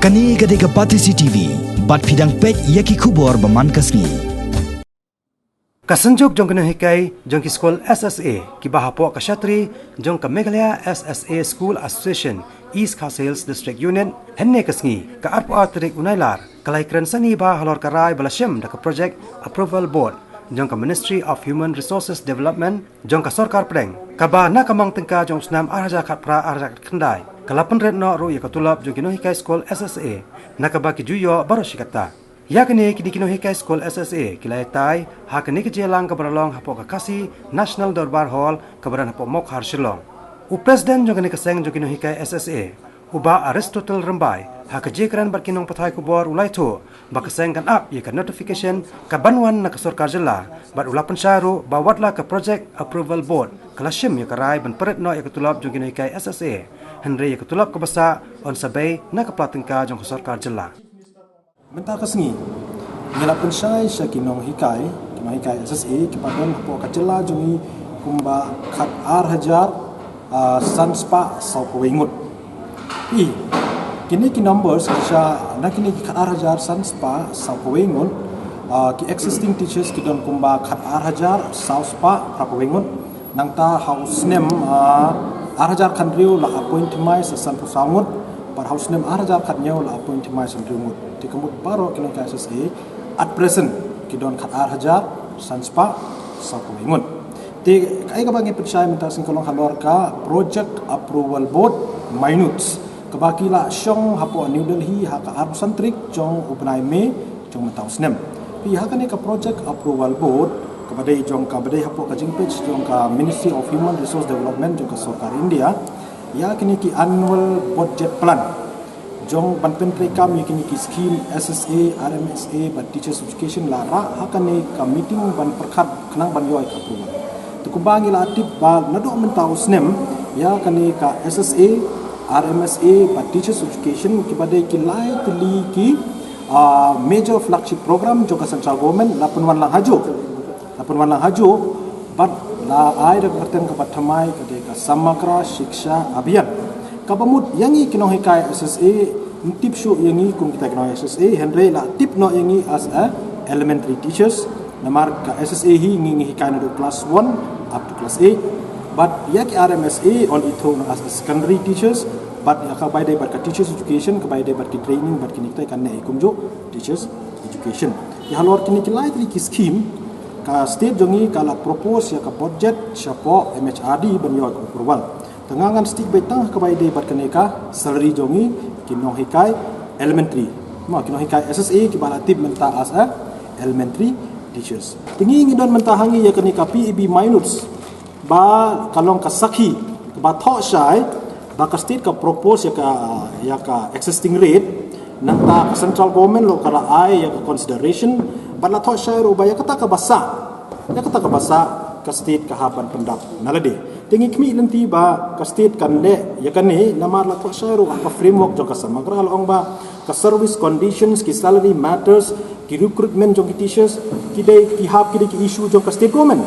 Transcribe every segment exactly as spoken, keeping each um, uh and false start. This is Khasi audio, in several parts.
Kane ka dei ka Batesi T V, bad phi dang peit ïa ki khubor ba man ka sngi. Ka synjuk jong ki nonghikai jong ki skul S S A kiba hapoh ka shatri jong ka Meghalaya S S A School Association, East Khasi Hills District Unit, hynne ka sngi, ka arphew ar tarik u Nailar, ka la ïakren sani bha halor ka rai ba la shim da ka Project Approval Board jong ka Ministry of Human Resources Development jong ka Sorkar Pdeng, kaba na ka mang tyngka jong u snem ar hajar khatphra ar hajar khatkhyndai, ka la pynrit noh ruh ïa ka tulop jong ki nonghikai skul S S A, na kaba ki ju ïoh baroh shi katta. Ïa kine ki dei ki nonghikai skul S S A ki la ïatai ha kane ka jingïalang kaba la long hapoh ka Khasi National Durbar Hall kaba don hapoh Mawkhar, Shillong. U President jong kane ka seng jong ki nonghikai S S A, u Bah Aristotle Rymbai, ha ka jingkren bad ki nongpathai khubor u la ïathuh ba ka seng kan ap ïa ka notification kaban wan na ka sorkar jylla, bad u la pynshai ruh ba wat la ka Project Approval Board ka la shim ïa ka rai ban pynrit noh ïa ka tulop jong ki nonghikai S S A, hynrei ïa ka tulop kaba sah yn sa bei na ka pla tyngka jong ka sorkar jylla. Mynta ka sngi ngi la pynshai sha ki nonghikai, ki nonghikai S S A kiba don hapoh ka jylla jong ngi kumba khat ar hajar, ah, san spah saw phew wei ngut. Ï, kine ki numbers ki sha na kine ki khat ar hajar san spah saw phew wei ngut, ah, ki existing teachers ki don kumba khat ar hajar saw spah phra phew wei ngut. Nangta ha u snem, ah, ar hajar khathynriew la appoint thymmai sa san phew saw ngut, bad ha u snem ar hajar khathynñiew la appoint thymmai san hynriew ngut. Te ka mut baroh ki nonghikai S S A at present ki don khat ar hajar san spah saw phew wei ngut. Te kaei kaba ngi pynshai mynta ka sngi ka long halor ka Project Approval Board, MAINUDS, kaba ki la shong hapoh New Delhi ha ka arphew san tarik jong u bnai May jong mynta u snem. Phi, ha kane ka Project Approval Board kaba dei jong, kaba dei hapoh ka jingpeit jong ka Ministry of Human Resource Development jong ka sorkar India, ïa kine ki annual budget plan jong ban pyntreikam ïa kine ki scheme S S A, R M S A bad Teachers Education la rah ha kane ka meeting ban pyrkhat khnang ban ïoh ïa ka approval. Te kumba ngi la tip ba naduh mynta u snem, ïa kane ka S S A, R M S A bad Teachers Education kiba dei ki lai tylli ki, ah, major flagship program jong ka central government la pynwan lang hajuh. La pynwan lang hajuh, bad la ai da ka kyrteng kaba thymmai ka dei ka Samagra Shiksha Abhiyan. Kaba mut ïa ngi ki nonghikai S S A, ym tip shuh ïa ngi kum kita ki nonghikai S S A, hynrei la tip noh ïa ngi as a elementary teachers. Namar ka S S A hi ngi, ngi hikai naduh class one up to class eight. Bad ïa ki R M S A yn ithuh noh as a secondary teachers. Bad ïa kaba ïadei bad ka teachers education, kaba ïadei bad ki training bad kine kita kan neh hi kumjuh teachers education. Ïa halor kine ki lai tylli ki scheme, ka state jong ngi ka la propose ïa ka budget shapoh M H R D ban ïoh ka approval. Te nga ngan stick beit tang ha kaba ïadei bad kane ka salary jong ngi ki nonghikai elementary, ma ki nonghikai S S A kiba la tip mynta as a elementary teachers. Te ngi, ngi don mynta ha ngi ïa kane ka P A B MAINUDS ba ka long ka sakhi kaba thoh shai ba ka state ka propose ïa ka, ïa ka existing rate, nangta ka central government ruh ka la ai ïa ka consideration, bad la thoh shai ruh ba ïa kata kaba sah, ïa kata kaba sah ka state ka hap ban pyndap na lade. Te ngi khmih lynti ba ka state kan leh ïa kane namar la thoh shai ruh ha ka framework jong ka Samagra la ong ba ka service conditions, ki salary matters, ki recruitment jong ki teachers, ki dei, ki hap, ki dei ki issue jong ka state government.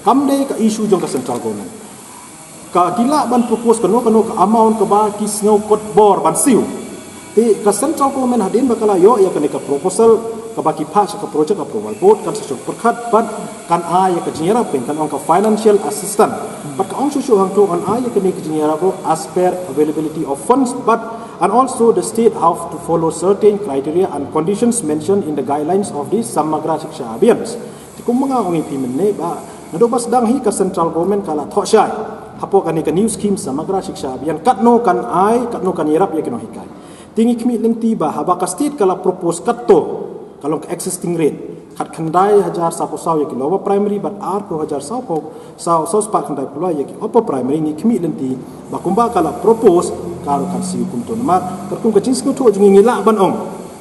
Kam dei ka issue jong ka central government. Ka, ki lah ban propose kano kano ka amount kaba ki sngew kot bor ban siew. Te ka central government hadien ba ka la ïoh ïa kane ka proposal kaba ki phah sha ka Project Approval Board kan sa shu pyrkhat bad kan ai ïa ka jingïarap, kan ong ka financial assistance. Bad ka ong shuh shuh hangto yn ai ïa kane ka jingïarap ruh as per availability of funds, but and also the state have to follow certain criteria and conditions mentioned in the guidelines of the Samagra Shiksha Abhiyan. Te kumba nga ong ïa phi mynne ba naduh ba sdang hi ka central government ka la thoh shai hapoh kane ka new scheme Samagra Shiksha Abhiyan katno kan ai, katno kan ïarap ïa ki nonghikai. Te ngi khmih lynti ba haba ka state ka la propose katto, ka long ka existing rate khatkhyndai hajar saw phew saw ïa ki lower primary bad arphew hajar saw phew saw, saw spah khyndai phew lai ïa ki upper primary, ngi khmih lynti ba kumba ka la propose ka ruh kan siew kumto namar katkum ka jingsngewthuh jong ngi, ngi lah ban ong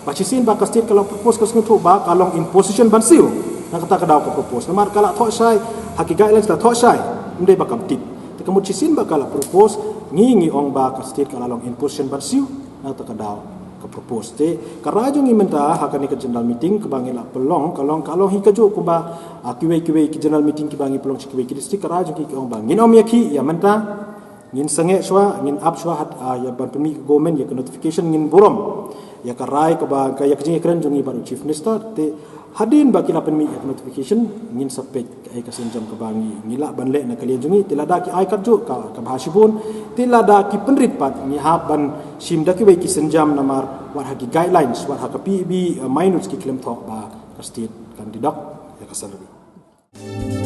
ba shisien ba ka state ka la propose ka sngewthuh ba ka long in position ban siew. Na kata ka daw ka propose namar ka la thoh shai ha ki guidelines, la thoh shai, ym dei ba kam tip. Te ka mut shisien ba ka la propose, ngi, ngi ong ba ka state ka la long in position ban siew. Na kata ka daw ka propose. Te ka rai jong ngi mynta ha kane ka general meeting kaba ngi la pynlong, ka long, ka long hi kajuh kumba, ah, kiwei kiwei ki general meeting kiba ngi pynlong sha kiwei ki district, ka rai jong ngi ki ong ba ngin ym ïa khih ïa mynta, ngin sangeh shuwa, ngin ap shuwa, hat, ah, ïa ban pynmih ka government ïa ka notification, ngin burom. Ïa ka rai kaba ka ïa ka jingïakren jong ngi bad u Chief Minister, te hadien ba ki la pynmih ïa ka notification, ngin sa peit kaei ka sienjam kaba ngi ngi lah ban leh na ka liang jong ngi. Te lada ki ai katjuh ka, ka bha shibun, te lada ki pynrit pat, ngi hap ban shim da kiwei ki sienjam namar wat ha ki guidelines, wat ha ka P A B, eh, minutes ki khlem thoh ba ka state kan deduct ïa ka salary.